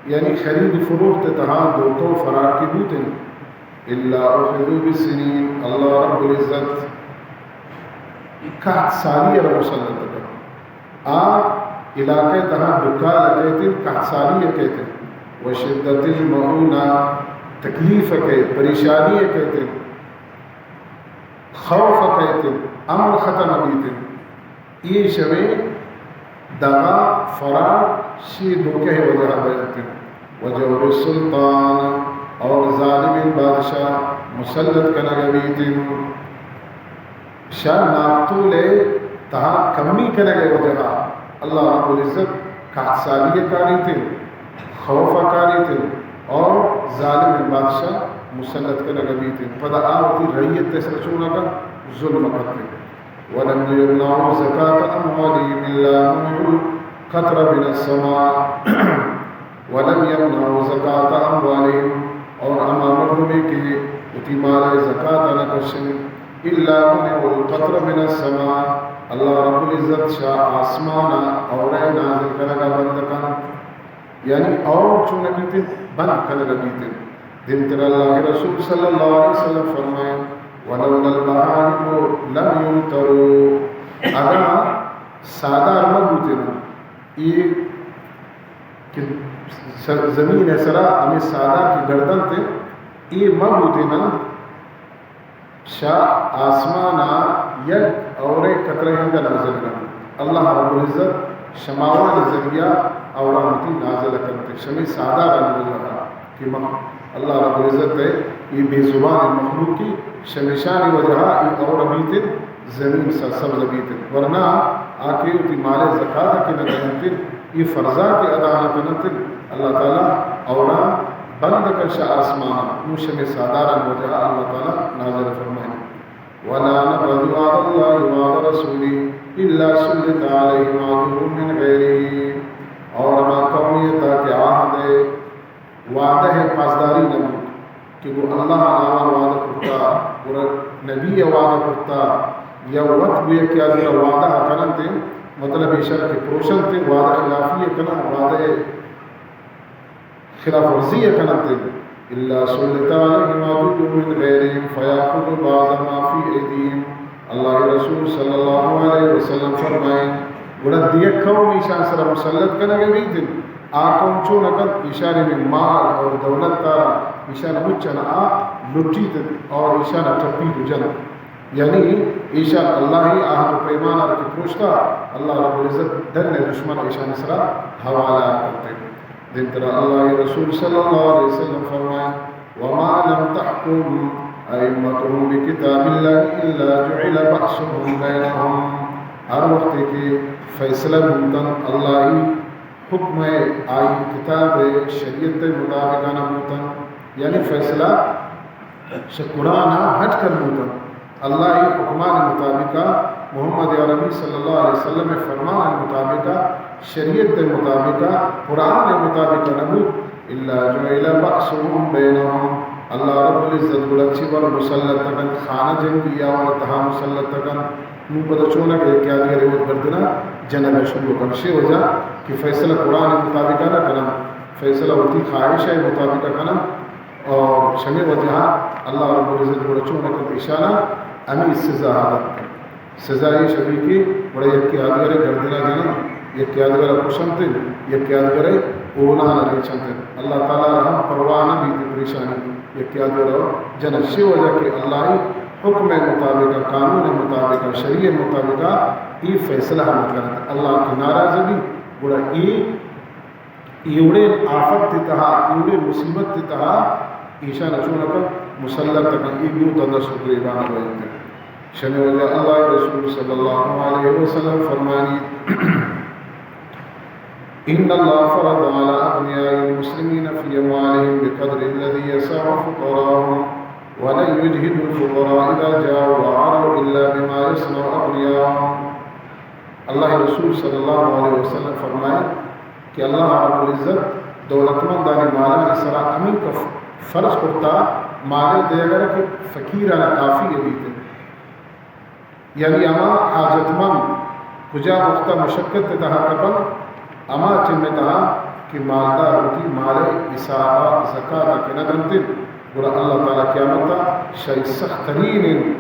یعنی خرید و فروخت ءِ تہا دھوکہ و فراڈ کہ بوت انت، الا اخذوا بالسنین، اللہ رب العزت قحط سالی ءَ را مسلط کنت۔ آ علاقہ ءِ تہا ڈکال ءَ کئیت انت، قحط سالی ءَ کئیت انت، و شدت المؤونہ، تکلیف ءَ کئیت، پریشانی ءَ کئیت انت، خوف ءَ کئیت انت، امن ختم بیت انت۔ اے شمے دغا فراڈ شی دھوکہ ءِ وجہ ءَ بنت انت۔ و جور السلطان، اور ظالمیں بادشاہ مسلط کنگ بیت انت۔ شہ ناپتول ءِ تہا کمی کنگ ءِ وجہ ءَ اللہ رب العزت قحط سالی ءَ کاریت انت، خوف ءَ کاریت انت اور ظالمیں بادشاہ مسلط کنگ بیت انت۔ پدا آ وتی رعیت ءِ سرا چون کنت؟ ظلم کنت انت۔ ولم يمنعوا زكاة أموالهم إلا منعوا القطر من السماء ولم يمنعوا زكاة أموالهم، اور ہما مردمے کہ وتی مال ءِ زکات ءَ نہ کشنت، الا منعوا القطر من السماء، اللہ رب العزت شہ آسمان ءَ ہور ءِ نازل کنگ ءَ بند کنت۔ یعنی ہور چون بیت انت؟ بند کنگ بیت انت۔ دیمتر اللہ ءِ رسول صلی اللہ علیہ وسلم فرمائیں، ولولا البهائم لم يمطروا، اگاں ساہدار مہ بوتیناں، اے کہ سر-، زمین ءِ سرا ہمے ساہدار کہ گردنت، اے مہ بوتیناں، شہ آسمان ءَ یک ہورے قطرہ ہم نازل نہ بوت۔ اللہ رب العزت شماوانی ذریعہ ہوراں وتی نازل کنت، شمے ساہدارانی وجہ ءَ کہ مخ-، اللہ رب العزت ءِ اے بے زبان مخلوقی، شمیشانی وجہ ءَ اے ہور بیت انت، زمین سرسبز بیت انت۔ ورنہ آ کہ وتی مال ءِ زکات کہ نہ کنت، اے فرض ءَ کہ ادا نہ کنت، اللہ تعالی ہوراں بند کن شہ آسمان ءَ، نوں شمے ساہدارانی وجہ ءَ اللہ تعالی نازل فرمائیں۔ ولا نقضوا عهد الله وعهد رسوله إلا سلط عليهم عدو من غيره، اور ہما قومیت ءَ کہ عہد ءِ وعدہ ءِ پاسداری نہ بوت کہ گوں اللہ ءَ ناوان وعدہ کرتا، گڑا نبی ءَ وعدہ کرتا، یا وت گوں یکے آدگرا وعدہ ءَ کننت، مطلب ایشاں کہ پروشنت، وعدہ خلافی ءَ کناں، وعدہ ءِ خلاف ورزی ءَ کننت، الا سلط علیہم عدو من غیرہم فیأخذ بعض ما فی ایدیہم۔ اللہ ءِ رسول صلی اللہ علیہ وسلم فرمائیں، گڑا دگہ قوم ایشاں سرا مسلط کنگ بیت انت، آ قوم چون کنت؟ ایشانی مال اور دولت ءَ را ایشان مچ ءَ آ لٹیت اور ایشان ٹپیت و جنت۔ یعنی ایشان اللہ ءِ عہد و پیمان ءَ را کہ پروشتا، اللہ رب العزت ڈن ءِ دشمن ایشانی سرا حوالہ کنت۔ دیمترا اللہ ءِ رسول صلی اللہ علیہ وسلم فرمائیں، وما لم تحكم أئمتهم بكتاب الله إلا جعل بأسهم بينهم۔ ہر وقت کہ فیصلہ بوتن اللہ ءِ حکم ءَ، آئی کتاب ءِ، شریعت ءِ مطابق نہ بوتن، یعنی فیصلہ شہ قرآن ءَ ہٹ کن بوتن، اللہ ءِ حکمان ءِ مطابق، محمد عربی صلی اللہ علیہ وسلم ءِ فرمان ءِ مطابق، شریعت ءِ مطابق، قرآن ءِ مطابق نہ بوت، الا جعل بأسهم بينهم، اللہ رب العزت گڑا چہ وڑ مسلط کنت، خانہ جنگی آوان تہا مسلط کنت۔ نوں پدا چونکہ یکے آدگرے وت گردنا جنگ ءَ شروع کنت، شے وجہ کہ فیصلہ قرآن ءِ مطابق نہ کننت، فیصلہ وتی خواہش ءِ مطابق کننت۔ اور شمے وجہ ءَ اللہ رب العزت گڑا چون کنت، ایشانا ہمے سزا دنت۔ سزا ایش بیت کہ گڑا یکے آدگرے گردنا جننت، یکے آدگرا کشنت، یکے آدگرے ہونانا ریچنت۔ اللہ تعالی را ہم پرواہ نہ بیت پریشانی، یکے آدگرا جننت۔ شے وجہ کہ اللہ ءِ حکم ءِ مطابق، قانون ءِ مطابق، شریعت ءِ مطابق اے فیصلہ ہم کنت۔ اللہ کہ ناراض بیت، گڑا اے ایوڑیں آفت ءِ تہا، ایوڑیں مصیبت ءِ تہا ایشان چون کنت؟ مسلط کنت، اے گوں تنس و گریبان بنت۔ شمے وجہ اللہ ءِ رسول صلی اللہ علیہ وسلم فرمانی، ان اللہ فرض على اغنیاء المسلمین فی اموالهم بقدر الذي يسع فقراءهم ولن يجهد الفقراء اذا جاءوا وعروا الا بما يصنع اغنیاءهم۔ اللہ ءِ رسول صلی اللہ علیہ وسلم فرمائے کہ اللہ رب العزت دولتمندانی مالانی سرا ہمینکہ فرض کرتا مالے دیگرا کہ فقیرانا کافی بیت۔ یعنی ہما حاجت مند کجا وقتا مشقت ءِ تہا کپن، ہما ٹیم ءِ تہا کہ مالدار وتی مال ءِ حساب ءَ زکات ءَ کہ نہ دنت انت، گڑا اللہ تعالی قیامت ءَ شاہی سخت ترین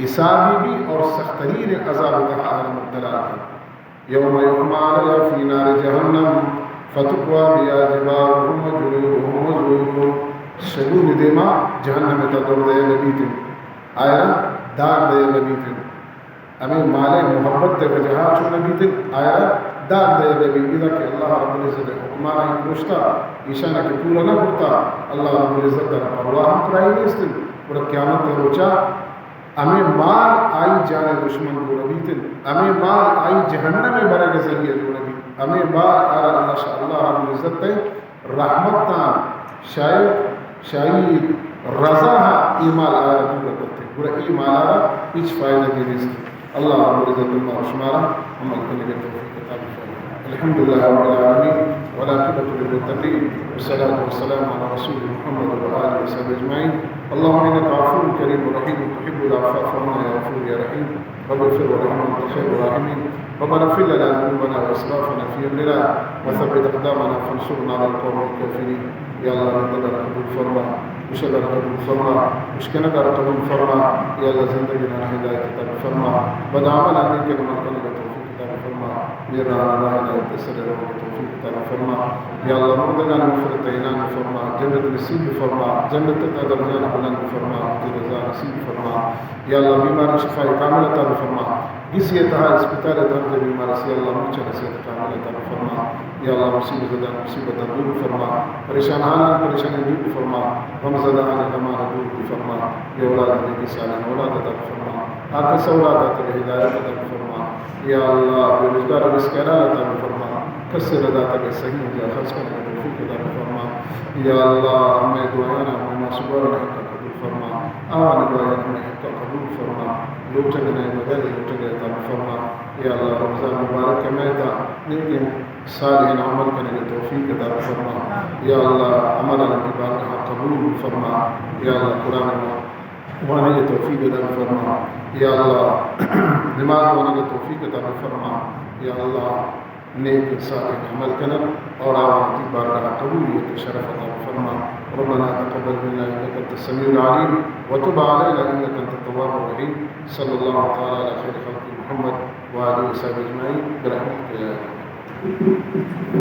حسابی بی اور سخت ترین عذاب ءِ تہا آیرا مبتلا کنت۔ یوم یحمی علیہا فی نار جہنم فتکوی بہا جباہہم و جنوبہم و ظہورہم۔ شگونی دیما جہنم ءِ تہا دور دئیگ بیت انت، آیرا داگ دئیگ بیت انت۔ ہمے مال ءِ محبت ءِ وجہ ءَ چون بیت انت، آیرا داگ دئیگ بیت، ادا کہ اللہ رب العزت ءِ حکماں آئی پروشتا، ایشانا کہ پورا نہ کرتا، اللہ رب العزت ءَ را پرواہ ہم پرائی نیست انت۔ گڑا قیامت ءِ روچا ہمے مال آئی جان ءِ دشمن جوڑ بیت انت، ہمے مال آئی جہنم ءَ برگ ءِ ذریعہ جوڑ بیت، ہمے مال آرا اللہ شاہ، اللہ رب العزت ءِ رحمتاں شاہی، شاہی رضا ءَ اے مال آرا دور کرتے، گڑا اے مال آرا ہچ فائدہ دے نیست۔ اللہ رب العزت ما و شمارا عمل کنگ ءِ توفیق عطا بفرمائے۔ الحمدللہ رب العالمین، والعاقبۃ للمتقین، والصلاۃ والسلام علی رسول محمد و آلہ و صحبہ اجمعین۔ اللهم انک عفو کریم رحیم تحب العفو فاعف عنا یا غفور یا رحیم۔ رب اغفر وارحم وانت خیر الراحمین۔ ربنا اغفر لنا ذنوبنا واسرافنا فی امرنا وثبت اقدامنا فانصرنا علی القوم الکافرین۔ یا اللہ، نندگ ءَ را قبول فرما، گوشگ ءَ را قبول فرما، اشکنگ ءَ را قبول فرما۔ یا اللہ، زندگیناں ہدایت عطا فرما، بدعملاں نیکیں عمل کنگ ءِ توفیق عطا فرما، نیران ءَ را ہدایت ءِ سر ءَ روگ ءِ توفیق عطا فرما۔ یا اللہ، مردگانی مغفرت ءِ اعلان فرما، جنت نصیب فرما، جنت ءِ تہا درجہاں بلند فرما، وتی رضا نصیب فرما۔ یا اللہ، بیماراں شفائے کامل عطا بفرما۔ گسی ءِ تہا اسپتال ءِ تہا ہر جا بیمار است، یا اللہ، مرچاں صحت کامل عطا بفرما۔ یا اللہ، مصیبت زدگاں مصیبتاں دور بفرما، پریشان حالاں پریشانی دور بفرما، غم زدگانی غماں دور بفرما۔ یا اللہ، نیکیں صالحیں اولاد عطا بفرما۔ آ کس اولاد داتگ ہدایت عطا بفرما۔ یا اللہ، بے روزگار رزق حلال عطا بفرما۔ کس ءَ را داتگ صحیح جاہ خرچ کنگ ءِ توفیق عطا بفرما۔ یا اللہ، مئے دعایاں، مئے ماسگوارانی حق قبول فرما، آوانی دعایاں مئے حق قبول فرما، لوٹگ ءَ نئے بغیر لوٹگ ءَ عطا فرما۔ یا اللہ، رمضان مبارک ءِ مئے تہا نیکیں صالحیں عمل کنگ ءِ توفیق عطا فرما۔ یا اللہ، عملانی بارگاہ ءَ قبول فرما۔ یا اللہ، قرآن وانگ ءِ توفیق عطا فرما۔ یا اللہ، نماز وانگ ءِ توفیق عطا فرما۔ یا اللہ، نیکیں صالحیں عمل کنگ اور آوانی بارگاہ ءَ قبولیت ءِ شرف عطا فرما۔ ربنا تقبل منا انك انت السميع العليم وتب علينا انك انت التواب الرحيم۔ صلى الله تعالى على خير خلقه محمد وآله وصحبه اجمعين برحمتك يا ارحم الراحمين۔